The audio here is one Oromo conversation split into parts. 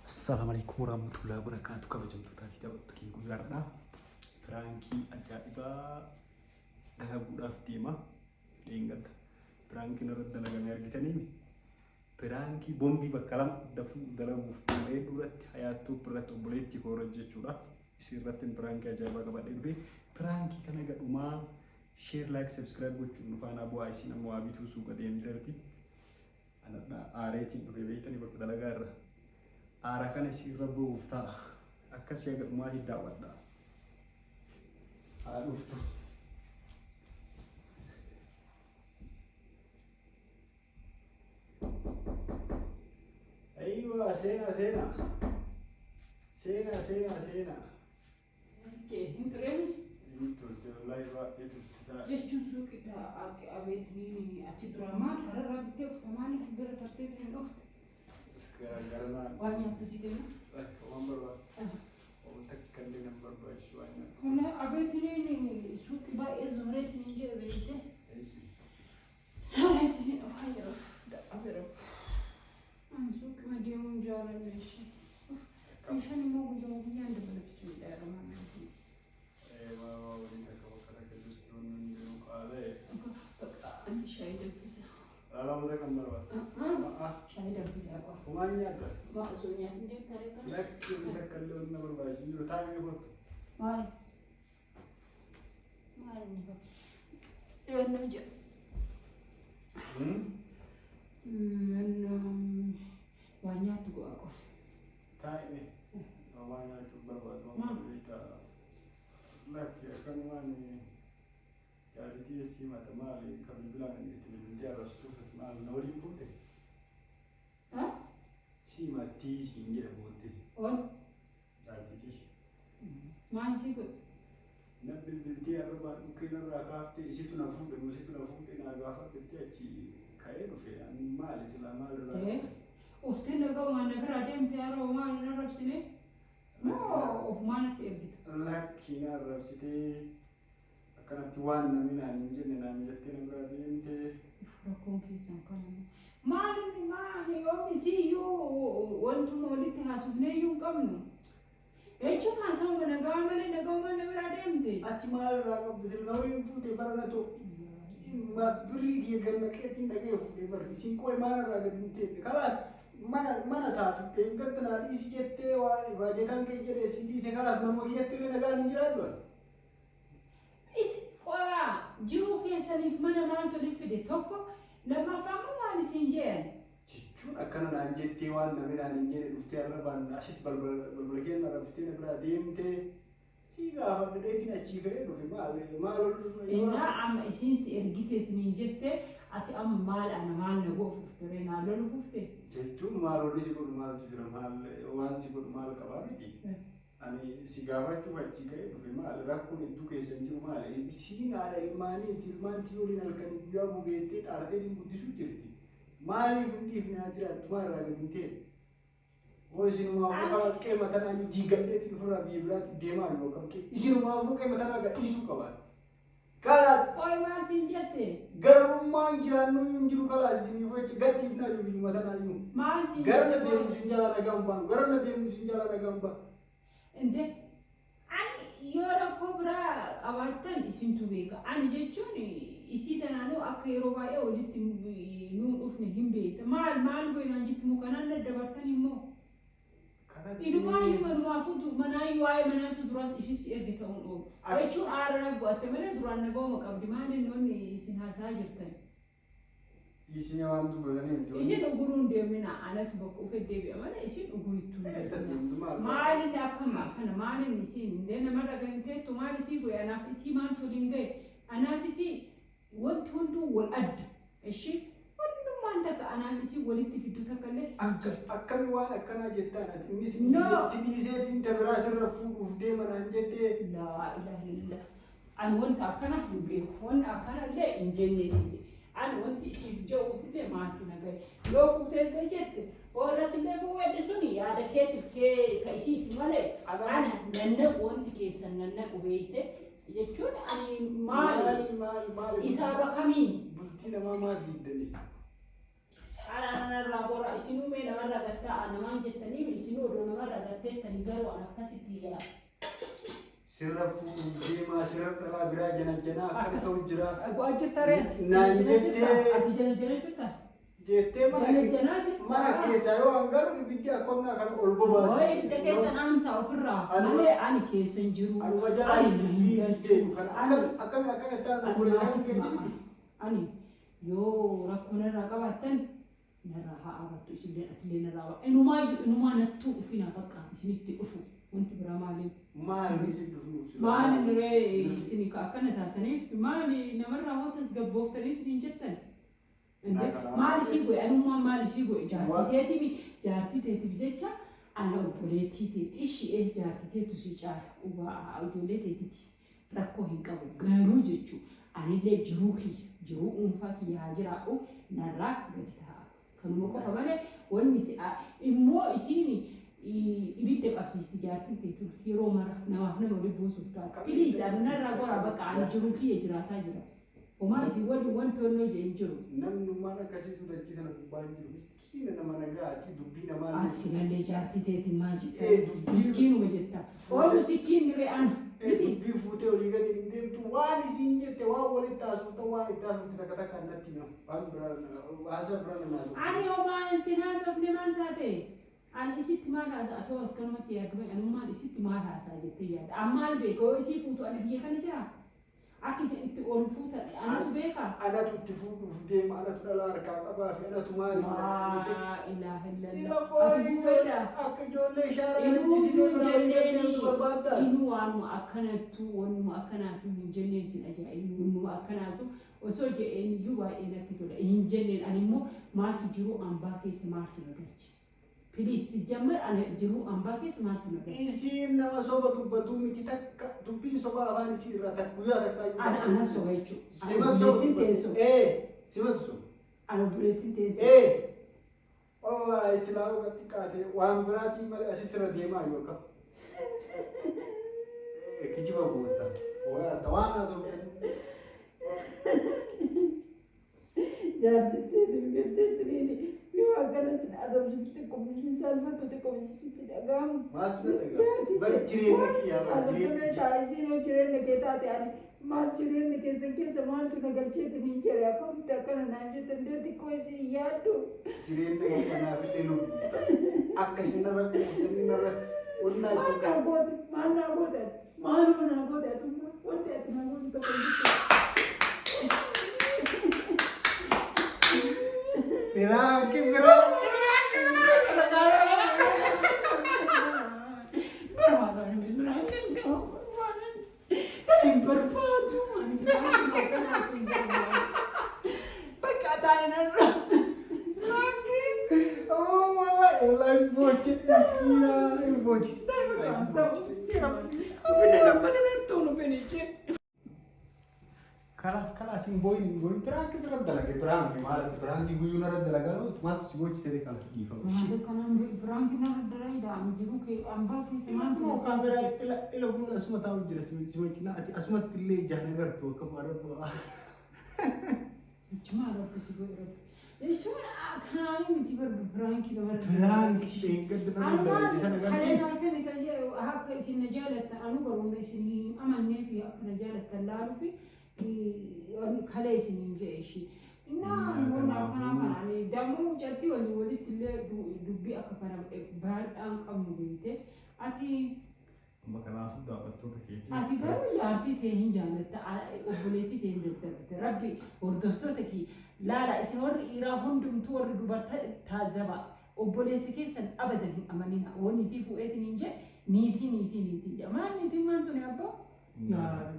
Assalaamu alaikum warahmatullahi wabarakatuh kabajamtootaa fi taphattoota kiyya guyyaa har'aa piraankii ajaa'ibaa dalaguudhaaf deema. Dheengadda piraankiin irratti dalagamee argitanii piraankii bombii bakka lama dafuu dalaguuf deema. Hedduu irratti hayaattuu irratti obboleettii koo irratti jechuudha. Isin irratti piraankii ajaa'ibaa qabadhee dhufe. Piraankii kana gadhumaa share like subscribe gochuun nu faanaa bu'aa isin ammoo waa bituu suuqa deemteerti. Anadha aareetiin dhufe beektanii bakka dalagaa irra. Aara kana isiirra bu'uuf ta'a. Akkasii haga dhumaatii daawwadha. Haa dhuftu. Aywa seenaa seenaa. Seenaa seenaa seenaa. Hin tureen Hin turte wallaahi baay'ee turte taa'e. jechuun suuqii ta'a abeet ni achi dura maal kararraa bittee ufta maaliif bira tartee hin dhufte Garanaa waan nyaattu si kenna. lakka waan barbaadu. Waan takka illee nan barbaachisu waan nyaatu. Kana abeet ni suuqii baay'ee zooreet ni jedhe beekte. Eessi. Saareet ni dhufaa yeroo dadhabeera. Ani suuqii deemuun jaalanne ishee. Meeshaan immoo guyyuma guyyaan dabala bismillah rahmaan rahim. Waa waa waliin takka bakka takka jirti wanni hundinuu qaala'e. Bakka ani shaayii danfisa. Laalaa kan barbaadu. Shaayii danfisaa qofa. Homaan nyaata. Maa osoo nyaatin deemta ree kana? Lakki wanni takka illee wanni na barbaachisu hin jiru. Taa'ee kottu. Maal? Maal inni kun? Dhiyannoo jedha. Waan nyaattu go'a qofa. Taa'ee. Homaa nyaachuu barbaadu. Maal? Beektaa. Lakki akkanumaan jaartii essii mata maali kan bilbilaan itti bilbiltee arrabsituuf maal na waliin fuudhe. Sii mattii siin jedha booddee. Ol Jaartitii. maal si godhe? Na bilbiltee arrabaan dhukkee narraa kaaftee isitu na fuudhe moo isitu na fuudhe naa gaafadhettee achi ka'ee dhufe. Ani maali silaa maal irraa? Uftee nagaa waan na biraa deemte haroo maal hin arrabsine? Moo ofumaan itti ergita? Lakki na arrabsitee akkanatti waan namni naan hin jenne naan jettee na biraa deemtee. Rakkoon keessan kanuma. Maal inni maal yoom isiyyuu wantuma walitti haasofnee iyyuu hin qabnu. Jechuun haasawuma nagaa malee nagaa na biraa deemte. Ati maal irraa qabdu sila na waliin fuute bara na too birrii kiyya gannaqeetiin dhagee fuudhee barri isin qoy maal irraa gadi hin teenne kalaas mana mana taatu dheengatta naa dhiisi jettee waan baajetaan kee jedhee si dhiise kalaas manuma kiyyatti illee nagaan hin jiraadhu ani. Qoyaa jiruu keessaniif mana maaltu walitti fide tokko lammaffaa immoo maal isin jedhan? Jechuun akkana naan jettee waan namni naan hin jenne dhuftee arrabaan asitti balbala balbala keenya arrabsitee na biraa deemtee sii gaafadhe dheetiin achii ka'ee dhufe maal maal Innaa amma isiin si ergiteetiin jette ati amma maal ana maal na goof dhufte ree naa lolu fufte? Jechuun maal wanni si godhu maaltu jira maal waan si godhu maal qabaa miti. Ani si gaafachuuf achii ka'ee dhufe maal rakkoon hedduu keessa hin jiru maal isiin haadha ilmaaniiti ilmaan tii waliin halkanii guyyaa gubeettee xaartee guddisuu jirti. Maaliif hin dhiifne haa jiraattu maal irraa gadi hin ta'e? Hoo isinumaafuu kalaas qe'ee matanaa iyyuu diigadheetiin ofirraa biyya biraatti deemaa yoo akkam qe'ee isinumaafuu qe'ee matanaa gadhiisuu qabaan. Kalaas Qoy maal siin jette? garummaan jiraannu iyyuu hin jiru kalaas isiniif jecha gadhiifnaa iyyuu biyya matanaa iyyuu. Maal siin Gara na jette? deemu isin jalaa nagaa hin baanu gara na deemu isin jalaa nagaa hin baanu. Inde ani yoo rakkoo biraa qabaattan isintu beeka. Ani jechuun isii tanaanuu akka yeroo baay'ee walitti nuu dhufne hin beekta. Maal maal goonaan jettu moo kanaan daddabartan immoo? Inumaayyuu manumaa fuutu manaayyuu waa'ee manaatu duraas ishis erge ta'uun oolu. Jechuun aara raggo'atte malee duraan nagauma qabdi. Maal inni wanni isin haasaa jirtan? Isin waan dubbatanii miti. Isin uguruu hin deemina anatu bakka ufee deebi'a malee isin ugurittuu hin Eessa deemina. deemtu maal? Maal inni akkama akkana maal inni isin indee namarra gadi hin teettu maal isii godhe anaaf isii maaltu waliin gahe anaaf isii wanti hunduu wal adda ishi hundummaan takka anaaf isii walitti fiddu takka illee Akka akkami waan akkanaa jettaan ati inni si No. dhiisee si dhiiseetiin ta biraa sirra fuudhuuf deema naan jettee. Laa ilaaha illallah. Ani wanta akkana hin beeku. Wanni akkana illee hin jenne illee. Ani wanti isiif ja'uuf illee maaltu na gahe. Yoo fuutee illee jette hoo irratti illee fuudhedde suni yaada keetiif kee ka isiiti malee ana nannaqu wanti keessan nannaqu beeyte jechuun ani maali Maali maali maali. isaaba kamiin Bultii namaa maal diddanii? Ana nanarraa gora isinuu mee namarraa gattaa namaan jettanii isin odoo namarra gatteettanii garuu an akkasitti yaa. Sirra fuudhuuf deemaa, sirra dhalaa biraa janajjanaa akkana ta'u jira. Go'aa jirta ree ati? Naan jettee- Ati jana jana jirta? Jettee mana Jana janaa jirta? mana keessaa yoo an galu ibiddi akkonnaa kana ol bobaasa. Wayi ibidda keessa dhaamsaa ofirraa Anuma- malee ani keessa hin jiru. Anuma jalaa Ani dubbii hin deemu kana Ani- akkami akkami akkami ittaan ani obboleessaa maatiif keetti ma'a. miti. Ani yoo rakkoo narraa qabaattan narraa haa dhaabattu, isillee atillee narraa haa. Inumaayyuu inumaa nattuu dhufina, bakka isinitti dhufu wanti biraa maaliif? Maal isin dhufnu? Maali ree isin akkana taataniif, maali namarraa hoo tasgabbooftaniif hin jettan? Maal isii godhe anummaan, maal isii godhe? Jaartii teetiif, jaartii teetiif jecha ana obboleettii teeti ishee jaartii teetu si caala, dhugaa ijoollee teetiti rakkoo hin qabu, garuu jechuu anillee jiruu kiyya, jiruu dhuunfaa kiyya haa jiraadhu, narraa gadi taa'a. Kanuma qofa malee wanni si immoo isiin ibidda qabsiisti jaartiin teetu, yeroo mara namaaf nama walitti buusuuf taata. Please, ani narraa goraa, bakka ani jiruu kiyya jiraataa jira. Homaa isin waliin wanti onnoo jee hin jiru. Namnummaan akkasiitu dachii kana gubbaa hin jiru. Miskiina nama nagaati, dubbii namaa. Ati silallee jaartii teetiin maal jetta? Ee, dubbii- Miskiinuma jetta. Oolu sikkiin ree ana. Ee, dubbii fuutee olii gadi hin deemtu, waan isiin jette, waan walitti haasoftan, waan itti haasofte takka takkaan natti hima. Waan biraa haasaa biraa nama haasoftu. Ani homaa itti haasofne, maal taate? Ani isitti maal haasa'a? Atoo akkanumatti yaaddu, anummaan isitti maal haasa'a jettee yaadda? An maal beeka? Yoo isii fuutu ani biyya kana jiraa? Akka isin itti ol fuutan anatu beeka? Anatu itti fuudhuuf deema, anatu dhala harkaa qabaa fi anatu maali? Laa ilaaha Sila illallah. Ati foolii fuudhedha. akka ijoollee shaaraa Inuu leenjisitee hin biraa olii gadi jenneeni. deemtu barbaaddaa? Inuu waanuma akkanattu, wanuma akkanaatu hin jenneen sin ajaa'ibu. Wanuma akkanaatu osoo je'een iyyuu baay'ee natti tola. Hin jenneen ani immoo maaltu jiru ambaa keessa maaltu na galche? Please, sijjammar ana jiruu ambaa keessa maaltu na galche? Isiin nama soba dubbatuu miti, takka dubbiin sobaa afaan isii irraa takka guyyaa takka iyyuu. Ana ana soba jechuudha. Ana Simatu soba obboleettiin dubbatu. teessoo. Ee, simatu soba. Ana obboleettiin teessoo. Ee, wallaahi silaa dhuga xiqqaate waan biraatiin malee asii sirra deemaa yoo akkam. Ee, kijiba goota. Waan haasoftan. Jaartittiin garteetti yoo akkanatti arrabsitu xiqqoo bifni salphatu, xiqqoo sitti dhaga'amu. Maaltu na dhaga'ama? Bari jireenya kiyyaa, bari jireenya. Jireenya jireenya kee taate, ani maal jireenya keessan keessa maaltu na galcheetiin hin jedhe, akkamitti akkana naan jettan dee xiqqoo isin yaaddu. Jireenya kiyya naafillee lubbuudha. Akka isin narra quuftanii narratti onnaa Maal itti naa goote? Maal naa goote ati? Maaluma naa goote ati? Wanti ati naa goote tokko hin jirtu. Prank, prank, prank, Hin barbaadu ani prank akkanaatu hin barbaadu. Bakka taa'inarra. Oh, wallahi, wallahi, boche, miskiina, hin bochise. Ufina lammata nattuun ufin ishee. Kalaas, kalaas, hin booyin, hin booyin. Prank sirra dalage, prank maalati, prank guyyuu narra dalagaa ooltu, maaltu si boochisee kana dhiifama. Maal akkanaan prank narra dalagaa ani jiru kee ambaa keessa Ila maal kunoo kaameraa, ila ila kunoo asuma taa'u jira sima cinaa, ati asumatti illee ijaan agartu akka maara. Jechuun rabbi si godhe rabbi. Jechuun kanaanuu miti bar prank namarra. Prank eeggadda narra dalage sana Kalee agartu. naa kenni kan jedhu akka isin na jaalattan anu baruun isin hin amannee fi akka na jaalattan laaluu fi kalee isin hin jedhe ishii. Innaa wanna akkanaa kanaan dammoo mucattii waliin walitti illee dubbii akka kana baay'aan qabnu beekte ati. Amma kanaafuu daawwattoota keetii. Ati garuu jaartii tee hin jaalatta, obboleettii tee hin daddarbite. Rabbi hordoftoota kee laala, isin warri dhiiraa hundumtuu, warri dubarta taazaba, obboleessi keessan abadan hin amanina. Wanni niitii fuudheetiin hin jee niitii niitii niitii jedha. Maal niitiin maal tuni abbaa?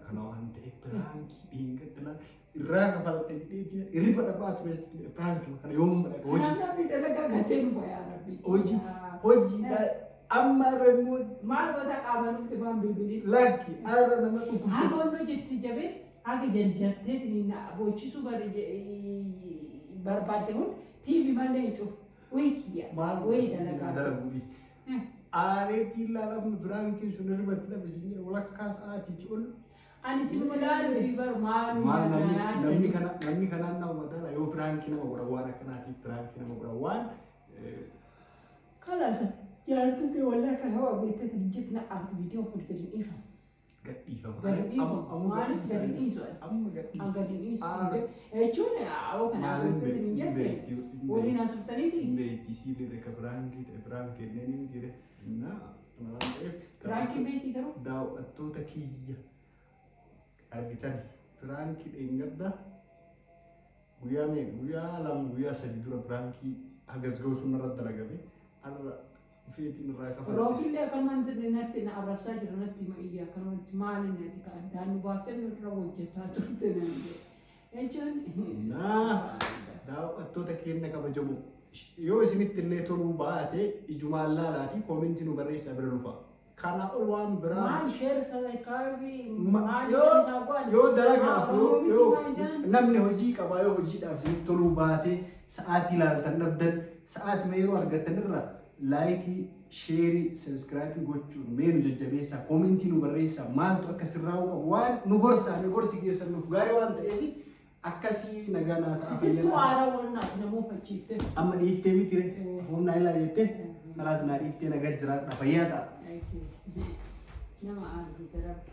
Kana waan ta'eef prank dheengadda irraa kafalte jedhee jira. Irriba dhabaa ture prank kana yoom hojii Kanaaf namni dalagaa gatee nu bayaa rabbi. Hojii hojiidha amma irra immoo. Maal goota qaamaan dhufte maan bilbilii? Lakki, arra nama dhukkubsatu. Haga onnoo jetti jabee haga jarjarteetiin boochisuu barbaadde hun TV malee hin cufu. Wayii kiyya. Maal Wayii dalagaa. Dalaguu dhiisi. Aareetii ilaalamu prankiin sun irribatti dhabe sin jedha, walakkaa sa'aatiiti ol. Ani sinuma laaluu fi bar maaluu Maal namni namni kana namni kanaan nama madaala yoo prank nama godhan, waan akkanaatiif prank nama godhan waan Kalaas. Jaartite wallaa kan hawa beektee jetti na aarti viidiyoon kun gadi hin dhiifamu. Gadhiifama. Gadi dhiifamu. Amma Maaliif gadhiisa. gadi dhiisu? Amma An gadhiisa. gadi dhiisu. Aara. Jechuun awwa kana Maalin beektee hin jette beekti? waliin haasoftaaniiti. Hin beekti siillee bakka piraankii ta'e piraankii jennee ni jire. Innaa kana waan ta'eef Piraankii beekti garuu. Daawwattoota kiyya argitan, piraankii dheengadda guyyaa meeqa, guyyaa 2, guyyaa 3 dura piraankii hagas ga'u sun irratti dalagame har'a feetiin irraa kafalate. Rookillee akkanumaan natti na arrabsaa jira, natti hima iyya akkanumatti maali natti ka addaan nu baaftee nurra hojjetaa turte naan jedhe. Jechuun Naa daawwattoota keenya kabajamoo, yoo isinitti illee toluu baate ijumaan laalaatii koomentii nu barreessaa bira dhufa. Kana ol waan biraa Maal share subscribe maal yoo isaa godhan? Yoo dalagaaf yoo Maal yoo isaan? Namni hojii qabaa, yoo hojiidhaaf isinitti toluu baate, sa'aatii ilaaltan dhabdan, sa'aatii yeroo argattan irra like, share, subscribe gochuun mee nu jajjabeessaa, koomentii nu barreessaa, maaltu akka sirraa'uu qabu waan nu gorsaa, nu gorsi keessan nuuf gaarii waan ta'eef akkasii nagaa naa ta'a, Sittuu fayyaa. aaraa wannaati nama uffachiifte. Amma dhiiftee miti ree humna ilaa jettee kalaas naa dhiiftee nagaa jiraadha, fayyaa ta'a. Nama aarsite rabbi.